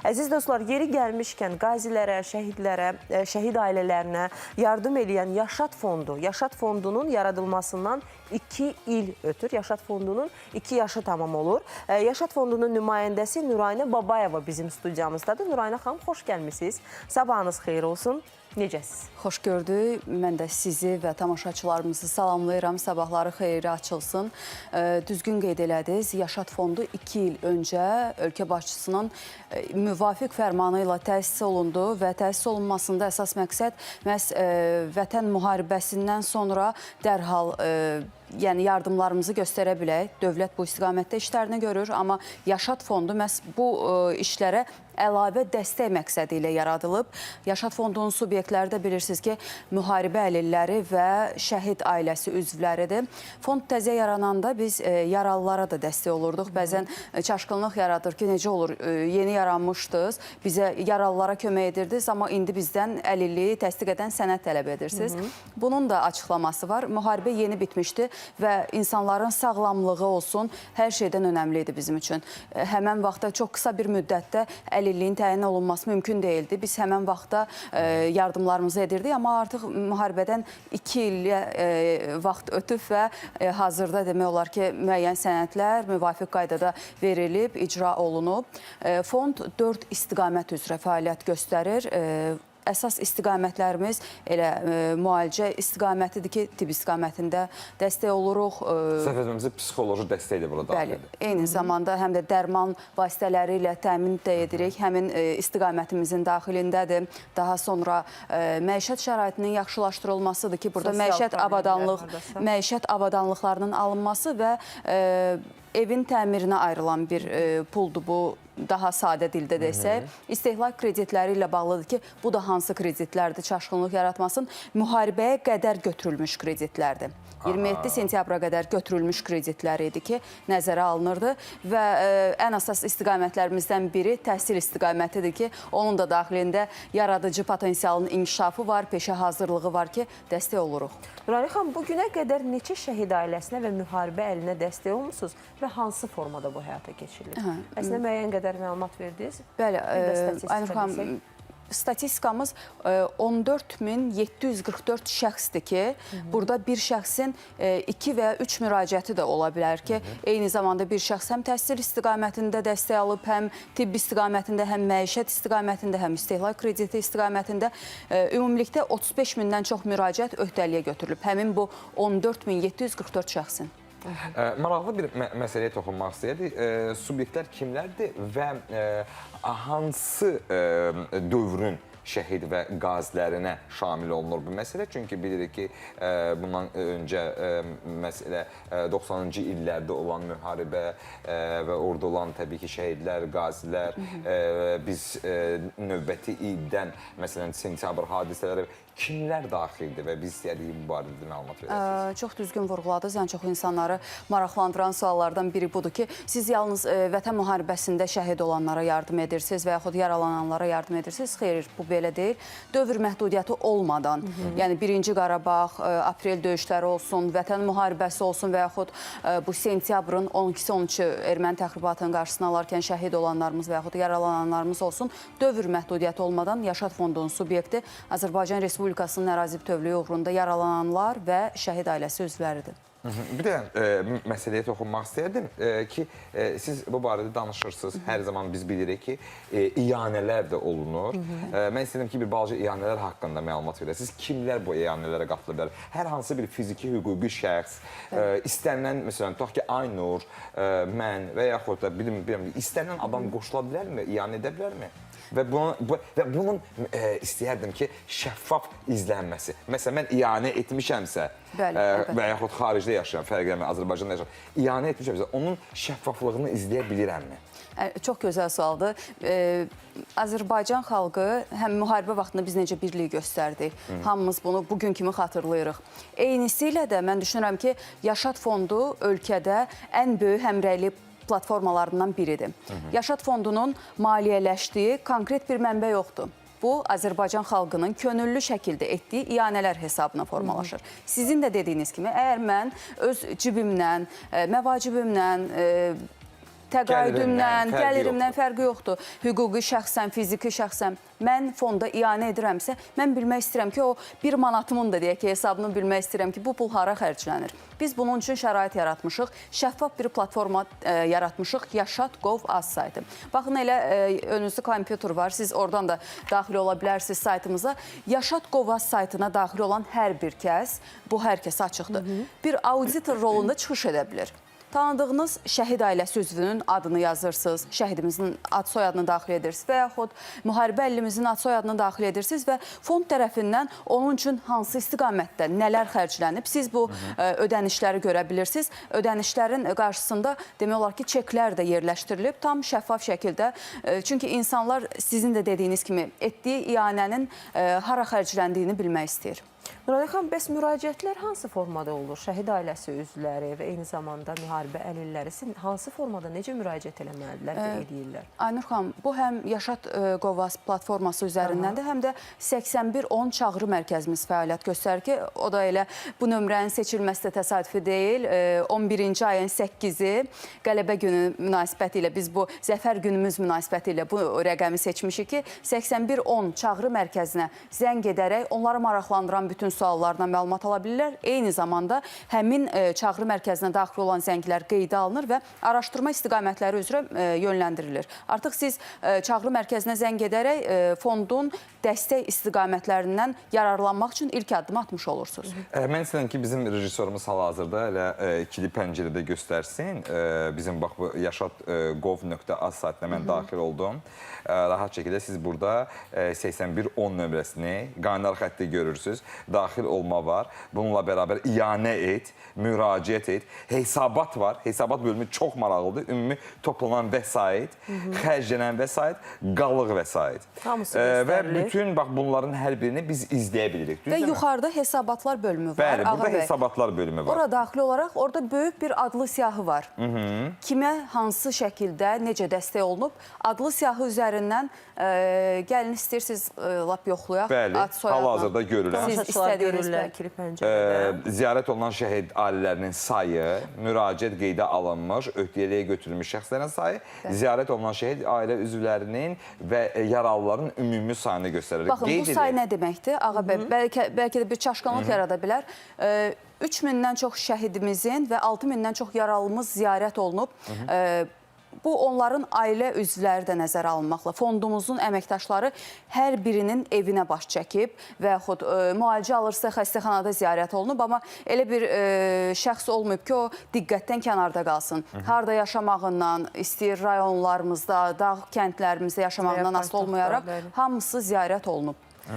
Əziz dostlar, yeri gəlmişkən qazilərə, şəhidlərə, şəhid ailələrinə yardım eləyən Yaşad Fondu, Yaşad Fondunun yaradılmasından 2 il ötür. Yaşad Fondunun 2 yaşı tamam olur. Yaşad Fondunun nümayəndəsi Nurayna Babayeva bizim studiyamızdadır. Nurayna xanım, xoş gəlmisiniz. Sabahınız xeyir olsun. Necəsiz? Xoş gördük. Mən də sizi və tamaşaçılarımızı salamlayıram. Sabahları xeyirə açılsın. Düzgün qeyd elədiniz. Yaşad Fondu 2 il öncə ölkə başçısının müvafiq fərmanı ilə təsis olundu və təsis olunmasında əsas məqsəd məhz vətən müharibəsindən sonra dərhal yəni yardımlarımızı göstərə bilək. Dövlət bu istiqamətdə işlərini görür, amma Yaşad Fondu məhz bu işlərə əlavə dəstək məqsədi ilə yaradılıb. Yaşad Fondunun subyektləri də bilirsiniz ki, müharibə əlilləri və şəhid ailəsi üzvləridir. Fond təzə yarananda biz yaralılara da dəstək olurduq. Bəzən çaşqınlıq yaradır ki, necə olur, yeni yaranmışdınız, bizə yaralılara kömək edirdiniz, amma indi bizdən əlilliyi təsdiq edən sənəd tələb edirsiniz. Bunun da açıqlaması var. Müharibə yeni bitmişdi və insanların sağlamlığı olsun, hər şeydən önəmli idi bizim üçün. Həmən vaxtda çox qısa bir müddətdə əlilliyin təyin olunması mümkün deyildi. Biz həmən vaxtda yardımlarımızı edirdik, amma artıq müharibədən 2 ilyə vaxt ötüb və hazırda demək olar ki, müəyyən sənədlər müvafiq qaydada verilib, icra olunub. Fond 4 istiqamət üzrə fəaliyyət göstərir. Əsas istiqamətlərimiz elə müalicə istiqamətidir ki, tibb istiqamətində dəstək oluruq. Səhv etmirəmsə, psixoloji dəstək də bura Bəli, daxildir. eyni zamanda həm də dərman vasitələri ilə təmin də edirik. Həmin istiqamətimizin daxilindədir. Daha sonra məişət şəraitinin yaxşılaşdırılmasıdır ki, burada Sosial məişət problemlər avadanlıq, hardasa. məişət avadanlıqlarının alınması və evin təmirinə ayrılan bir puldur bu, daha sadə dildə desək. İstehlak kreditləri ilə bağlıdır ki, bu da hansı kreditlərdir, çaşqınlıq yaratmasın. Müharibəyə qədər götürülmüş kreditlərdir. 27 sentyabra qədər götürülmüş kreditlər idi ki, nəzərə alınırdı və ən əsas istiqamətlərimizdən biri təhsil istiqamətidir ki, onun da daxilində yaradıcı potensialın inkişafı var, peşə hazırlığı var ki, dəstək oluruq. Nurayna xanım, bu günə qədər neçə şəhid ailəsinə və müharibə əlinə dəstək olmusunuz və hansı formada bu həyata keçirilir? Əslində müəyyən qədər məlumat verdiniz. Bəli, Bir də statistika Aynur xanım, desək. statistikamız 14.744 şəxsdir ki, burada bir şəxsin 2 və ya 3 müraciəti də ola bilər ki, eyni zamanda bir şəxs həm təhsil istiqamətində dəstək alıb, həm tibb istiqamətində, həm məişət istiqamətində, həm istehlak krediti istiqamətində ümumilikdə 35 mindən çox müraciət öhdəliyə götürülüb. Həmin bu 14.744 şəxsin. Maraqlı bir məsələyə toxunmaq istəyirdik. Subyektlər kimlərdir və hansı dövrün şəhid və qazilərinə şamil olunur bu məsələ? Çünki bilirik ki, bundan öncə məsələ 90-cı illərdə olan müharibə və orada olan təbii ki, şəhidlər, qazilər, biz növbəti ildən, məsələn, sentyabr hadisələri kimlər daxildir və biz istəyərdik bu barədə məlumat verəsiniz. Çox düzgün vurğuladınız. Ən çox insanları maraqlandıran suallardan biri budur ki, siz yalnız vətən müharibəsində şəhid olanlara yardım edirsiniz və yaxud yaralananlara yardım edirsiniz. Xeyr, bu belə deyil. Dövr məhdudiyyəti olmadan, yəni Birinci Qarabağ, aprel döyüşləri olsun, vətən müharibəsi olsun və yaxud bu sentyabrın 12-si 13-ü erməni təxribatının qarşısını alarkən şəhid olanlarımız və yaxud yaralananlarımız olsun, dövr məhdudiyyəti olmadan Yaşad Fondunun subyekti Azərbaycan Respublikasının ərazi bütövlüyü uğrunda yaralananlar və şəhid ailəsi üzvləridir. Bir də məsələyə toxunmaq istəyərdim ki, siz bu barədə danışırsınız. Hər zaman biz bilirik ki, iyanələr də olunur. Mən istəyirəm ki, bir balaca iyanələr haqqında məlumat verəsiniz. Kimlər bu iyanələrə qatıla bilər? Hər hansı bir fiziki hüquqi şəxs, istənilən, məsələn, tutaq ki, Aynur, mən və yaxud da bilmirəm, istənilən adam qoşula bilərmi, iyanə edə bilərmi? Və bunun istəyərdim ki, şəffaf izlənməsi. Məsələn, mən iyanə etmişəmsə, və yaxud xaricdə yaşayıram, fərq eləmir, Azərbaycanda yaşayıram, iyanə etmişəmsə, onun şəffaflığını izləyə bilirəmmi? Çox gözəl sualdır. Azərbaycan xalqı həm müharibə vaxtında biz necə birlik göstərdik. Hamımız bunu bugün kimi xatırlayırıq. Eynisi ilə də mən düşünürəm ki, Yaşad Fondu ölkədə ən böyük həmrəylik platformalarından biridir. Yaşad Fondunun maliyyələşdiyi konkret bir mənbə yoxdur. Bu, Azərbaycan xalqının könüllü şəkildə etdiyi iyanələr hesabına formalaşır. Sizin də dediyiniz kimi, əgər mən öz cibimdən, məvacibimdən, Təqaüdümdən, gəlirimdən fərqi yoxdur. Hüquqi şəxsən, fiziki şəxsən mən fonda ianə edirəmsə, mən bilmək istəyirəm ki, o bir manatımın da deyək ki, hesabını bilmək istəyirəm ki, bu pul hara xərclənir. Biz bunun üçün şərait yaratmışıq, şəffaf bir platforma yaratmışıq, Yaşat.gov.az saytı. Baxın, elə önünüzdə kompüter var, siz oradan da daxil ola bilərsiniz saytımıza. Yaşat.gov.az saytına daxil olan hər bir kəs, bu hər kəsə açıqdır, bir auditor rolunda çıxış edə bilir. Tanıdığınız şəhid ailəsi üzvünün adını yazırsınız, şəhidimizin ad soyadını daxil edirsiniz və yaxud müharibə əllimizin ad soyadını daxil edirsiniz və fond tərəfindən onun üçün hansı istiqamətdə nələr xərclənib, siz bu ödənişləri görə bilirsiniz. Ödənişlərin qarşısında demək olar ki, çeklər də yerləşdirilib tam şəffaf şəkildə. Çünki insanlar sizin də dediyiniz kimi etdiyi ianənin hara xərcləndiyini bilmək istəyir. Nuranə xanım, bəs müraciətlər hansı formada olur? Şəhid ailəsi üzvləri və eyni zamanda müharibə əlilləri hansı formada necə müraciət eləməlidirlər və eləyirlər? Aynur xanım, bu həm Yaşat.gov.az platforması üzərindəndir, həm də 8110 çağrı mərkəzimiz fəaliyyət göstərir ki, o da elə bu nömrənin seçilməsi də təsadüfi deyil. 11-ci ayın 8-i Qələbə günü münasibəti ilə biz bu Zəfər günümüz münasibəti ilə bu rəqəmi seçmişik ki, 8110 çağrı mərkəzinə zəng edərək onları maraqlandıran bütün suallarına məlumat ala bilirlər. Eyni zamanda həmin çağrı mərkəzinə daxil olan zənglər qeydə alınır və araşdırma istiqamətləri üzrə yönləndirilir. Artıq siz çağrı mərkəzinə zəng edərək fondun dəstək istiqamətlərindən yararlanmaq üçün ilk addımı atmış olursunuz. Mən istəyirəm ki, bizim rejissorumuz hal-hazırda elə ikili pəncərədə göstərsin. Bizim bax bu yaşat.gov.az saytına mən daxil oldum. Rahat şəkildə siz burada 8110 nömrəsini qaynar xətti görürsünüz. Daxil olma var. Bununla bərabər ianə et, müraciət et. Hesabat var. Hesabat bölümü çox maraqlıdır. Ümumi toplanan vəsait, xərclənən vəsait, qalıq vəsait. Hamısı Və göstərilir. bütün bax bunların hər birini biz izləyə bilirik. Və yuxarıda hesabatlar bölümü var. Bəli, burada Ağa bəy. hesabatlar bölümü var. Ora daxil olaraq orada böyük bir adlı siyahı var. Kimə, hansı şəkildə, necə dəstək olunub, adlı siyahı üzərindən gəlin istəyirsiniz lap yoxlayaq. Bəli, ad soyadla. hal-hazırda görürəm. Siz Tamaşaçılar istədiyiniz görürlər ikili pəncərədə. Ziyarət olunan şəhid ailələrinin sayı, müraciət qeydə alınmış, öhdəliyə götürülmüş şəxslərin sayı, ziyarət olunan şəhid ailə üzvlərinin və yaralıların ümumi sayını göstərir. Baxın, Qeyd bu say edək. nə deməkdir? Ağa bəy, bəlkə də bir çaşqınlıq yarada bilər. 3000-dən çox şəhidimizin və 6000-dən çox yaralımız ziyarət olunub. Bu, onların ailə üzvləri də nəzərə alınmaqla. Fondumuzun əməkdaşları hər birinin evinə baş çəkib və yaxud müalicə alırsa xəstəxanada ziyarət olunub. Amma elə bir şəxs olmayıb ki, o diqqətdən kənarda qalsın. Harda yaşamağından, istəyir rayonlarımızda, dağ kəndlərimizdə yaşamağından asılı olmayaraq hamısı ziyarət olunub.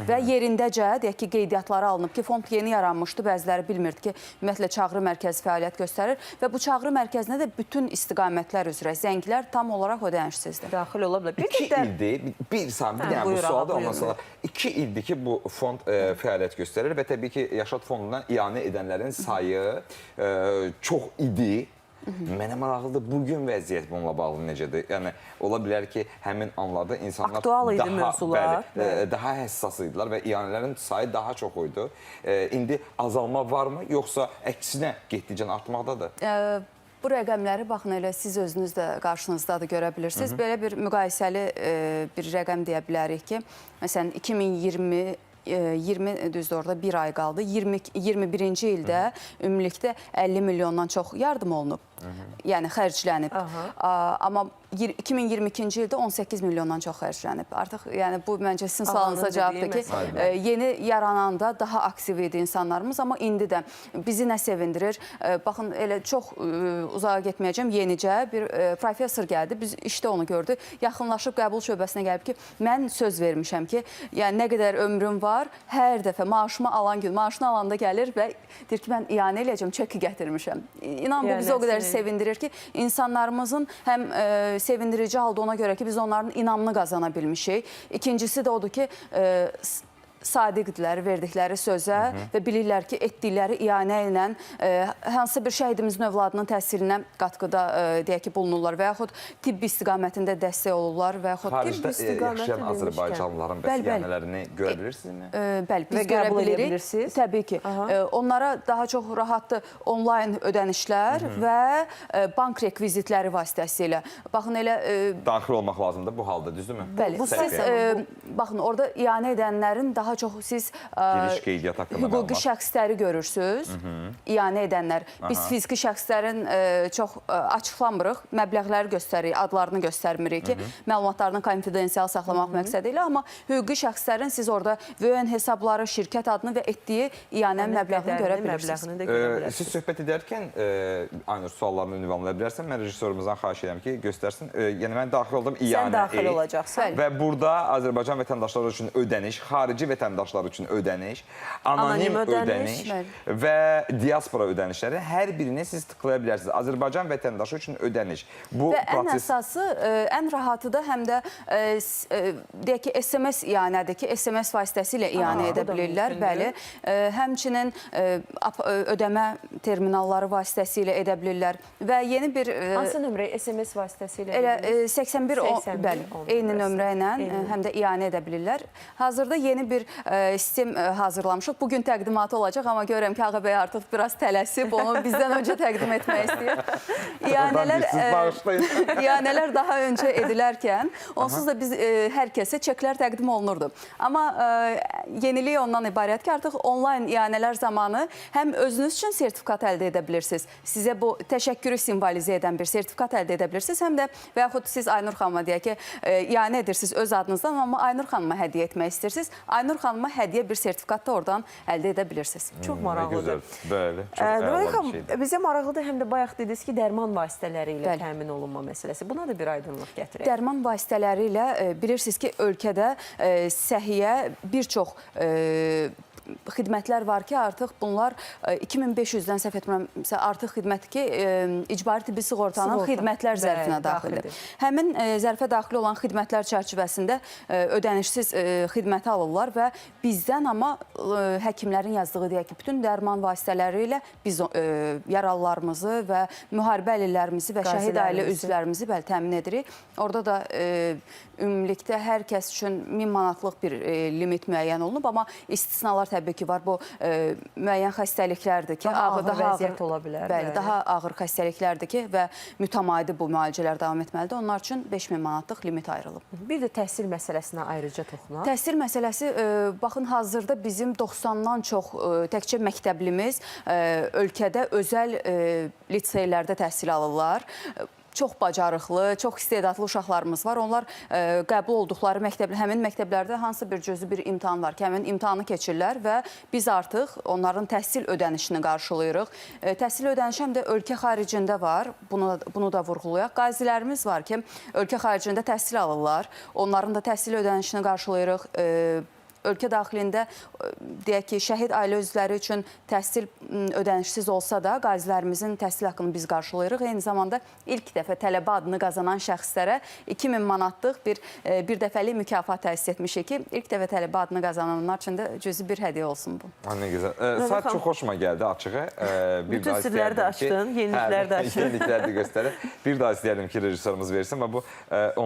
Və yerindəcə, deyək ki, qeydiyyatları alınıb ki, fond yeni yaranmışdı, bəziləri bilmirdi ki, ümumiyyətlə çağrı mərkəzi fəaliyyət göstərir və bu çağrı mərkəzinə də bütün istiqamətlər üzrə zənglər tam olaraq ödənişsizdir. Daxil ola bilər. 2 ildir, bir saniyə, bir dənə bu sualı da ondan sonra 2 ildir ki, bu fond fəaliyyət göstərir və təbii ki, Yaşat Fondundan ianə edənlərin sayı çox idi. Mənə maraqlıdır, bugün vəziyyət bununla bağlı necədir? Yəni, ola bilər ki, həmin anlarda insanlar aktual idi mövzular. Bəli, daha həssas idilər və ianələrin sayı daha çox idi. İndi azalma varmı, yoxsa əksinə getdikcə artmaqdadır? Bu rəqəmləri baxın elə siz özünüz də qarşınızda da görə bilirsiniz. Belə bir müqayisəli bir rəqəm deyə bilərik ki, məsələn 2020 düzdür, orada bir ay qaldı. 21-ci ildə ümumilikdə 50 milyondan çox yardım olunub. Yəni xərclənib. Amma 2022-ci ildə 18 milyondan çox xərclənib. Artıq yəni bu məncə sizin sualınıza cavabdır ki, yeni yarananda daha aktiv idi insanlarımız, amma indi də bizi nə sevindirir? Baxın, elə çox uzağa getməyəcəm. Yenicə bir professor gəldi, biz işdə onu gördük. Yaxınlaşıb qəbul şöbəsinə gəlib ki, mən söz vermişəm ki, yəni nə qədər ömrüm var, hər dəfə maaşımı alan gün, maaşını alanda gəlir və deyir ki, mən ianə eləyəcəm, çəki gətirmişəm. İnan, bu bizi o qədər sevindirir ki, insanlarımızın həm sevindirici halda ona görə ki, biz onların inamını qazana bilmişik. İkincisi də odur ki, Sadiqdirlər verdikləri sözə və bilirlər ki, etdikləri ianə ilə hansısa bir şəhidimizin övladının təhsilinə qatqıda deyək ki, bulunurlar və yaxud tibbi istiqamətində dəstək olurlar və yaxud Xaricdə Tibbi istiqaməti yaşayan demişkən. Azərbaycanlıların bəs Bəli, bəli. ianələrini görə bilirsinizmi? Bəli, biz Və görə qəbul edə bilirik. bilirsiniz? Təbii ki. Onlara daha çox rahatdır onlayn ödənişlər və bank rekvizitləri vasitəsilə. Baxın elə Daxil olmaq lazımdır bu halda, düzdürmü? Bəli, Bu siz səhifəyə. baxın orada ianə edənlərin daha çox siz Giriş qeydiyyat haqqında hüquqi məlumat. şəxsləri görürsüz, ianə edənlər. Biz fiziki şəxslərin çox açıqlamırıq, məbləğləri göstəririk, adlarını göstərmirik ki, məlumatlarını konfidensial saxlamaq məqsədi ilə, amma hüquqi şəxslərin siz orada VN hesabları, şirkət adını və etdiyi ianə məbləğini görə bilirsiniz. Məbləğini də görə bilərsiniz. Siz söhbət edərkən Aynur suallarını ünvanlaya bilərsən. Mən rejissorumuzdan xahiş edirəm ki, göstərsin. Yəni mən daxil oldum ianə. Sən daxil olacaqsan. Bəli. Və burada Azərbaycan vətəndaşları üçün ödəniş, xarici vətəndaşlar üçün ödəniş, anonim Anonim ödəniş. ödəniş və diaspora ödənişləri hər birini siz tıklaya bilərsiniz. Azərbaycan vətəndaşı üçün ödəniş. Bu Və ən proses əsası, ən rahatı da həm də deyək ki, SMS ianədir ki, SMS vasitəsilə ianə Aha, edə bu da bilirlər. mümkündür. Bəli. Həmçinin ödəmə terminalları vasitəsilə edə bilirlər və yeni bir Hansı nömrə SMS vasitəsilə? Elə dediniz? 81, 81 bəli, 10 eyni nömrəsi. nömrə ilə Eyni. həm də ianə edə bilirlər. Hazırda yeni bir sistem hazırlamışıq. Bu gün təqdimatı olacaq, amma görürəm ki, Ağabəy artıq biraz tələsib, onu bizdən öncə təqdim etmək istəyir. İanələr Siz bağışlayın. İanələr daha öncə edilərkən, onsuz da biz hər kəsə çeklər təqdim olunurdu. Amma yenilik ondan ibarət ki, artıq onlayn ianələr zamanı həm özünüz üçün sertifikat əldə edə bilirsiniz. Sizə bu təşəkkürü simvolizə edən bir sertifikat əldə edə bilirsiniz. Həm də və yaxud siz Aynur xanıma deyək ki, ianə edirsiniz öz adınızdan, amma Aynur xanıma hədiyyə etmək istəyirsiniz. Aynur xanıma hədiyyə bir sertifikat da oradan əldə edə bilirsiniz. Çox Nə maraqlıdır. gözəl. Bəli, çox Nurayyə əla bir xanım, şeydir. bizə maraqlıdır həm də bayaq dediniz ki, dərman vasitələri ilə Bəli. təmin olunma məsələsi. Buna da bir aydınlıq gətirək. Dərman vasitələri ilə bilirsiniz ki, ölkədə səhiyyə bir çox xidmətlər var ki, artıq bunlar 2500-dən səhv etmirəmsə artıq xidmət ki, icbari tibbi sığortanın Sığorta. xidmətlər Bəli, zərfinə daxildir. daxildir. Həmin zərfə daxil olan xidmətlər çərçivəsində ödənişsiz xidməti alırlar və bizdən amma həkimlərin yazdığı deyək ki, bütün dərman vasitələri ilə biz yaralılarımızı və müharibə əlillərimizi və şəhid ailə Qazilərimizi. üzvlərimizi bəli təmin edirik. Orada da ümumilikdə hər kəs üçün 1000 manatlıq bir limit müəyyən olunub, amma istisnalar təbii ki var. Bu müəyyən xəstəliklərdir ki, Daha ağır vəziyyət ola bilər, Bəli, bəli. daha ağır xəstəliklərdir ki və mütəmadi bu müalicələr davam etməlidir. Onlar üçün 5000 manatlıq limit ayrılıb. Bir də təhsil məsələsinə ayrıca toxunaq. Təhsil məsələsi, baxın, hazırda bizim 90-dan çox təkcə məktəblimiz ölkədə özəl liseylərdə təhsil alırlar. Çox bacarıqlı, çox istedadlı uşaqlarımız var. Onlar qəbul olduqları məktəb, həmin məktəblərdə hansı bir cüzi bir imtahan var ki, həmin imtahanı keçirlər və biz artıq onların təhsil ödənişini qarşılayırıq. Təhsil ödənişi həm də ölkə xaricində var. Bunu da vurğulayaq. Qazilərimiz var ki, ölkə xaricində təhsil alırlar. Onların da təhsil ödənişini qarşılayırıq. Ölkə daxilində deyək ki, şəhid ailə üzvləri üçün təhsil ödənişsiz olsa da qazilərimizin təhsil haqqını biz qarşılayırıq. Eyni zamanda ilk dəfə tələbə adını qazanan şəxslərə 2000 manatlıq bir dəfəlik mükafat təsis etmişik ki, ilk dəfə tələbə adını qazananlar üçün də cüzi bir hədiyyə olsun bu. Ha, nə gözəl. Saat xanım. çox xoşuma gəldi açığı. Bir Bütün daha sirləri də istəyərdim ki- açdın, yenilikləri də Hə, açdın. Yenilikləri də göstərir. Bir daha istəyərdim ki, rejissorumuz versin və bu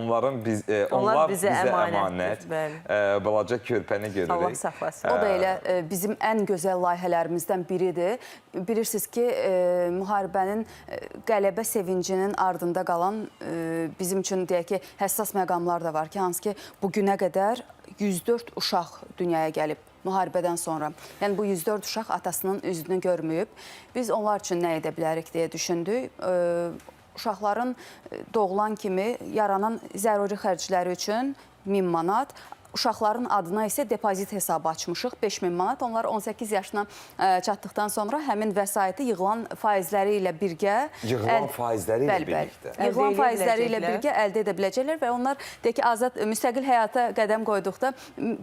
onların biz Onlar onlar bizə bizə əmanətdir, əmanət. bəli. Balaca körpəni görürük. Allah saxlasın. O da elə bizim ən gözəl layihələrimizdən biridir. Bilirsiniz ki, müharibənin qələbə sevincinin ardında qalan bizim üçün deyək ki, həssas məqamlar da var ki, hansı ki, bu günə qədər 104 uşaq dünyaya gəlib müharibədən sonra. Yəni bu 104 uşaq atasının üzünü görməyib. Biz onlar üçün nə edə bilərik deyə düşündük. Uşaqların doğulan kimi yaranan zəruri xərcləri üçün 1000 manat, uşaqların adına isə depozit hesabı açmışıq 5000 manat. Onlar 18 yaşına çatdıqdan sonra həmin vəsaiti yığılan faizləri ilə birgə Yığılan faizləri ilə Bəli, bəli. birlikdə. Əldə Yığılan eləyə faizləri ilə biləcəklər. birgə əldə edə biləcəklər və onlar deyək ki, azad müstəqil həyata qədəm qoyduqda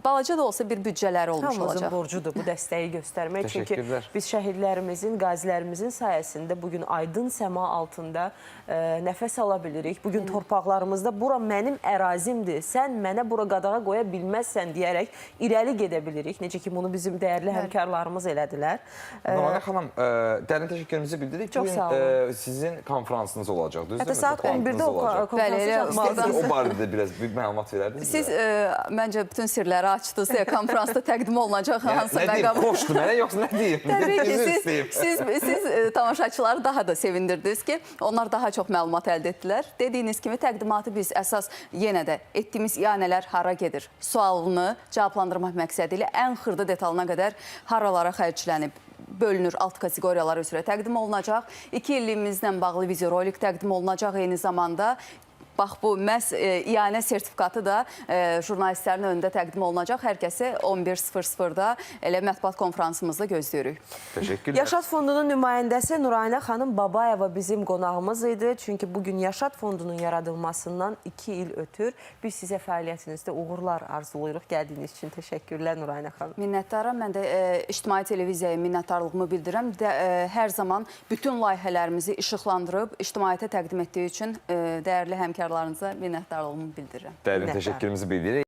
balaca da olsa bir büdcələri olmuş Hamımızın olacaq. borcudur bu dəstəyi göstərmək. Çünki Təşəkkürlər. biz şəhidlərimizin, qazilərimizin sayəsində bugün aydın səma altında nəfəs ala bilirik. Bugün torpaqlarımızda bura mənim ərazimdir. Sən mənə bura qadağa qoya bilməzsən. bilməzsən deyərək irəli gedə bilirik. Necə ki, bunu bizim dəyərli həmkarlarımız elədilər. Nuranə xanım, dərin təşəkkürümüzü bildiririk. Çox Bugün, sağ olun. Sizin konfransınız olacaq, düzdürmü? Hətta saat 11-də o Toplantınız olacaq. konfransa Bəli, elə çatmalıdır. O barədə biraz bir məlumat verərdiniz Siz bizə? məncə bütün sirləri açdınız. Deyə konfransda təqdim olunacaq Yəni, hansı nə deyim, məqam. xoşdur mənə, yoxsa nə deyim? Təbii ki, Üzr siz, istəyim. siz tamaşaçıları daha da sevindirdiniz ki, onlar daha çox məlumat əldə etdilər. Dediyiniz kimi təqdimatı biz əsas yenə də etdiyimiz ianələr hara gedir sualını cavablandırmaq məqsədi ilə ən xırda detalına qədər haralara xərclənib bölünür alt kateqoriyalar üzrə təqdim olunacaq. 2 illiyimizlə bağlı videorolik təqdim olunacaq eyni zamanda. Bax bu məhz ianə sertifikatı da jurnalistlərin önündə təqdim olunacaq. Hər kəsi 11:00-da elə mətbuat konfransımızda gözləyirik. Təşəkkürlər. Yaşad Fondunun nümayəndəsi Nuranə xanım Babayeva bizim qonağımız idi. Çünki bugün Yaşad Fondunun yaradılmasından 2 il ötür. Biz sizə fəaliyyətinizdə uğurlar arzulayırıq. Gəldiyiniz üçün təşəkkürlər Nuranə xanım. Minnətdaram. Mən də ictimai televiziyaya minnətdarlığımı bildirirəm. Hər zaman bütün layihələrimizi işıqlandırıb ictimaiyyətə təqdim etdiyi üçün dəyərli həmkarlarınıza minnətdarlığımı bildirirəm. Dərin Minnətdaram. təşəkkürümüzü bildiririk.